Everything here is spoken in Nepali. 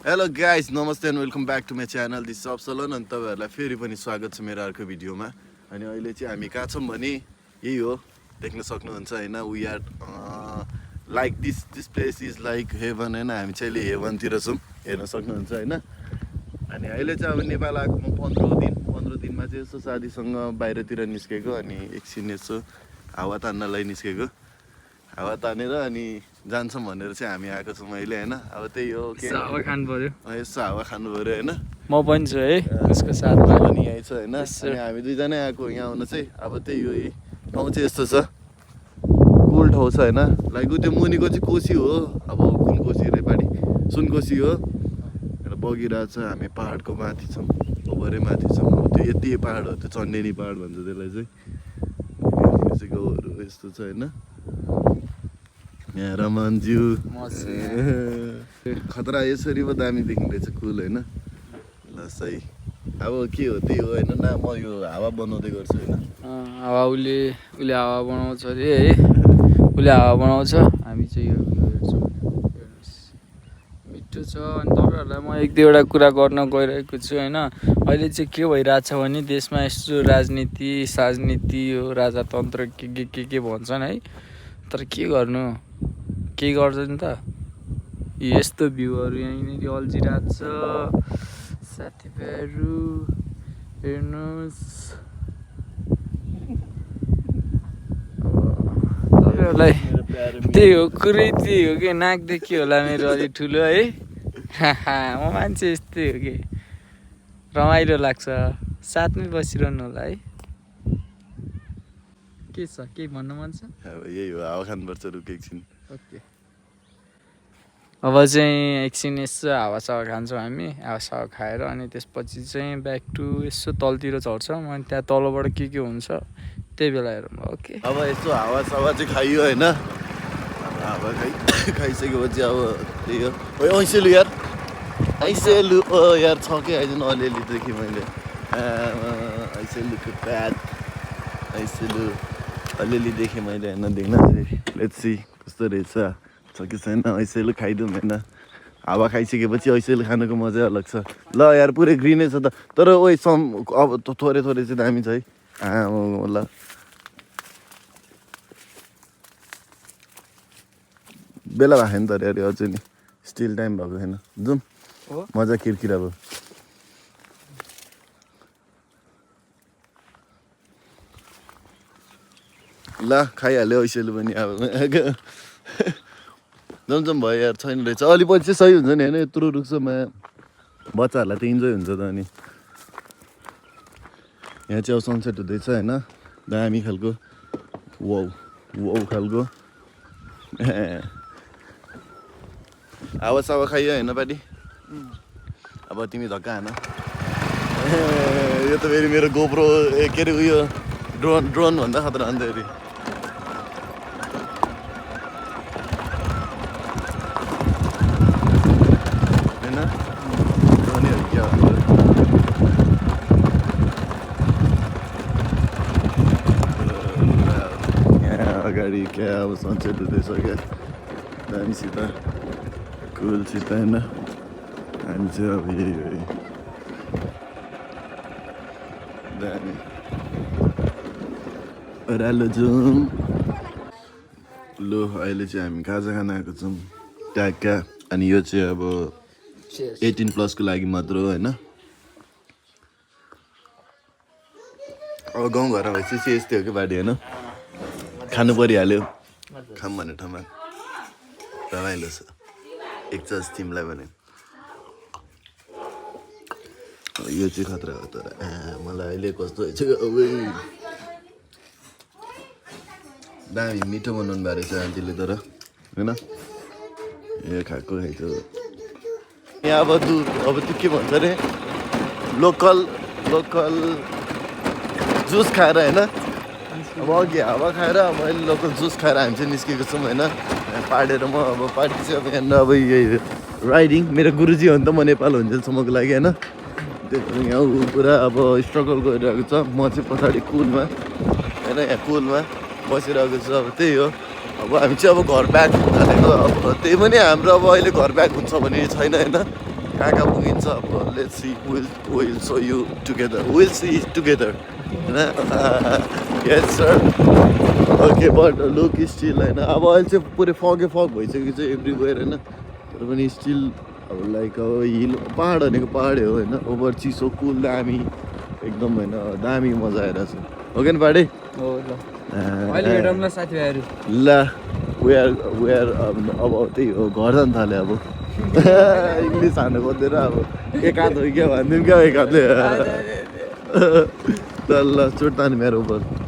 हेलो गाइज नमस्ते and welcome back to my channel this अप्सलन अनि तपाईँहरूलाई फेरि पनि स्वागत छ मेरो अर्को भिडियोमा। अनि अहिले चाहिँ हामी कहाँ छौँ भने यही हो, देख्न सक्नुहुन्छ होइन। We are like this place is like heaven होइन। हामी चाहिँ अहिले हेभनतिर छौँ, हेर्न सक्नुहुन्छ होइन। अनि अहिले चाहिँ अब नेपाल आएको म 15 दिनमा चाहिँ यसो साथीसँग बाहिरतिर निस्केको, अनि एकछिन यसो हावा तान्नलाई निस्केको। हावा तानेर अनि जान्छौँ भनेर चाहिँ हामी आएको छौँ अहिले होइन। अब त्यही हो के हावा खानु पर्यो, यसो हावा खानु पऱ्यो होइन। म पनि छु है उसको साथमा पनि यहीँ छ होइन। अनि हामी दुईजनै आएको यहाँ आउन चाहिँ। अब त्यही हो, यही ठाउँ चाहिँ यस्तो छ, कुल ठाउँ छ होइन। लाइक त्यो मुनिको चाहिँ कोसी हो, अब कुन कोसी रेपाडी सुनकोसी हो र बगिरहेको छ। हामी पाहाडको माथि छौँ, ओभरै माथि छौँ। अब त्यो यति पाहाड हो, त्यो चन्डेनी पाहाड भन्छ त्यसलाई चाहिँ। गाउँहरू यस्तो छ होइन। यहाँ रमनज्यू खतरा यसरी पो दामी देखिँदैछ, कुल होइन। ल सही, अब के हो त्यही हो होइन। न म यो हावा बनाउँदै गर्छु होइन। हावा उसले हावा बनाउँछ अरे है, उसले हावा बनाउँछ, हामी चाहिँ यो हेर्छौँ। मिठो छ। अनि तपाईँहरूलाई म एक दुईवटा कुरा गर्न गइरहेको छु होइन। अहिले चाहिँ के भइरहेछ भने देशमा यस्तो राजनीति यो राजातन्त्र के भन्छन् है। तर के गर्नु, केही गर्दैन त। यस्तो भ्यूहरू यहीँनिर अल्झिरहेको छ साथीभाइहरू, हेर्नुहोस्। तपाईँहरूलाई त्यही हो, कुरै त्यही हो कि नाक देखियो होला मेरो अलि ठुलो है। म मान्छे यस्तै हो कि रमाइलो लाग्छ, साथमै बसिरहनु होला है। के छ, केही भन्नु मन छ? अब यही हो, हावा खानुपर्छ रुक एकछिन। ओके, अब चाहिँ एकछिन यसो हावासावा खान्छौँ हामी। हावासावा खाएर अनि त्यसपछि चाहिँ ब्याक टु यसो तलतिर झर्छौँ। अनि त्यहाँ तलबाट के हुन्छ त्यही बेला हेरौँ। ओके, अब यस्तो हावासावा चाहिँ खाइयो होइन। हावा खाइसकेपछि अब त्यही हो। ऐसेलु यार, ऐसेलु यार छ कि आइज अलिअलि देखेँ मैले। ऐसेलुको प्याड, ऐसेलु अलिअलि देखेँ मैले होइन। देख्न लेट्स सी कस्तो रहेछ, छ कि छैन। ऐसेलु खाइदिउँ होइन। हावा खाइसकेपछि ऐसेलु खानुको मजै अलग छ। ल यार पुरै ग्रिनै छ त, तर ओइ अब थोरै चाहिँ दामी छ है। ल बेला भएको नि त अरे अझै नि, स्टिल टाइम भएको छैन। जाउँ मजा किरकिर अब। ल खाइहाल्यो ऐसेलु पनि अब। जमजम भयो यार, छैन रहेछ। अलि पछि चाहिँ सही हुन्छ नि होइन। यत्रो रुखसम्म बच्चाहरूलाई त इन्जोय हुन्छ त। अनि यहाँ चाहिँ अब सनसेट हुँदैछ होइन, दामी खालको वाउ खालको। हावासावा खाइयो होइन पाटी। अब तिमी धक्का हान। यो त फेरि मेरो गोप्रो के अरे उयो ड्रोन भन्दा खतरा अन्त फेरि। होइन ड्रोनहरू क्या यहाँ अगाडि क्या अब सनसेट हुँदैछ क्या दामीसित, कुलसित होइन। हामी चाहिँ अब यही हो दामी ओह्रालो जाउँ। लो अहिले चाहिँ हामी खाजा खान आएको छौँ ट्याक्का। अनि यो चाहिँ अब 18+ को लागि मात्र हो होइन। अब गाउँघरमा भएपछि यस्तै हो कि बाटी होइन। खानु परिहाल्यो, खाऊँ भन्ने ठाउँमा रमाइलो छ। एक चान्स तिमीलाई भने यो चाहिँ खतरा हो। तर मलाई अहिले कस्तो छ दामी मिठो बनाउनु भएको रहेछ आन्टीले तर होइन। यो खाएको खाइछ यहाँ। अब त्यो के भन्छ अरे, लोकल जुस खाएर होइन। अब अघि हावा खाएर अब अहिले लोकल जुस खाएर हामी चाहिँ निस्केको छौँ होइन। पाडेर म अब पार्टी चाहिँ अब यहाँनिर अब यही राइडिङ। मेरो गुरुजी हो नि त, म नेपाल हुन्जेलसम्मको लागि होइन। त्यो यहाँ पुरा अब स्ट्रगल गरिरहेको छ। म चाहिँ पछाडि कुलमा होइन, यहाँ कुलमा बसिरहेको छु। अब त्यही हो, अब हामी चाहिँ अब घर ब्याक भनेको। अब त्यही पनि हाम्रो अब अहिले घर ब्याक हुन्छ भने छैन होइन। कहाँ कहाँ पुगिन्छ अब let's see will so you together will see together होइन yes sir okay but look still होइन अब अहिले चाहिँ पुरै फगै फग भइसकेको छ एभ्रिवेयर होइन तर पनि स्टिल अब लाइक अब हिल पाहाड भनेको पाहाडै हो होइन ओभर चिसो कुल दामी एकदम होइन दामी मजा आइरहेछ हो कि पाहाडै हो ल अहिले भेटौँ ल साथीभाइहरू ल वेयर अब त्यही हो घर जानु थाल्यो अब इङ्ग्लिस हान्नु खोज्दैन अब एक हात हो क्या भनिदिउँ क्या एक हातले ल चोट तान्यो मेरो उपर